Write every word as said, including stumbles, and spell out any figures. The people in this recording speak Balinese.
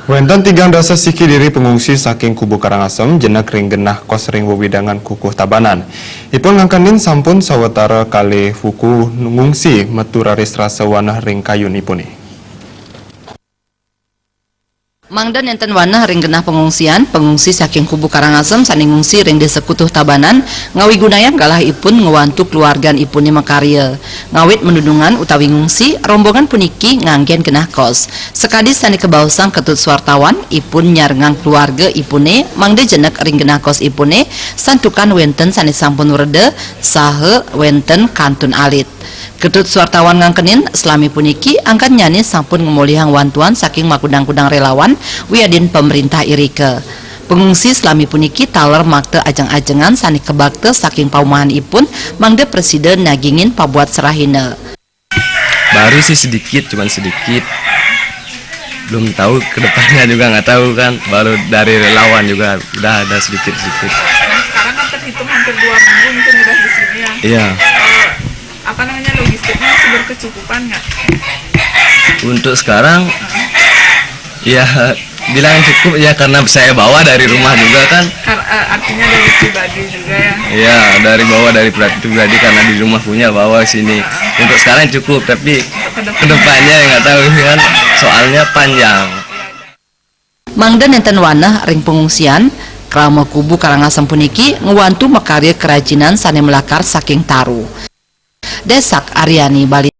Wénten tigang dasa siki diri pengungsi saking Kubu Karangasem jenek ring genah kos ring wewidangan Kukuh Tabanan. Ipun ngangkenin sampun sawatara kalih wuku ngungsi metu raris rasa waneh ring kayunipuné. Mangda nénten waneh ring genah pengungsian, pengungsi saking Kubu Karangasem sané ngungsi ring Désa Kutuh Tabanan ngawigunayang galahipun ngwantu keluargaipuné makarya. Ngawit manunungan utawi ngungsi, rombongan puniki nganggén genah kos. Sakadi sané kabaosang Ketut Suartawan, ipun nyarengang keluargaipuné mangda jenek ring genah kosipuné, santukan wénten sané sampun wreda saha wénten kantun alit. Ketut Suartawan ngangkenin, salami puniki angkannyané sampun ngamolihang wantuan saking makudang-kudang rélawan wiadin pamréntah irika. Pengungsi salami puniki taler makta ajeng-ajengan sané kabakta saking paumahanipun mangda prasida nagingin pabuat serahina. Baru sih sedikit, cuman sedikit. Belum tahu ke depannya juga nggak tahu kan. Baru dari relawan juga udah ada sedikit-sedikit. Nah, sekarang kan terhitung hampir dua minggu mungkin udah di sini ya. Iya. Eh, apa namanya, logistiknya masih berkecukupan nggak? Untuk sekarang, ya bilang cukup ya karena saya bawa dari rumah juga kan. Kar- eh, artinya dari pribadi juga ya. Iya, dari bawa dari pri- pribadi karena di rumah punya bawa sini. Untuk sekarang cukup, tapi kedepannya nggak tahu kan. Soalnya panjang. Mangda nénten waneh ring pengungsian, krama Kubu Karangasem puniki ngwantu makarya kerajinan sané malakar saking taru. Désak Aryani, Bali.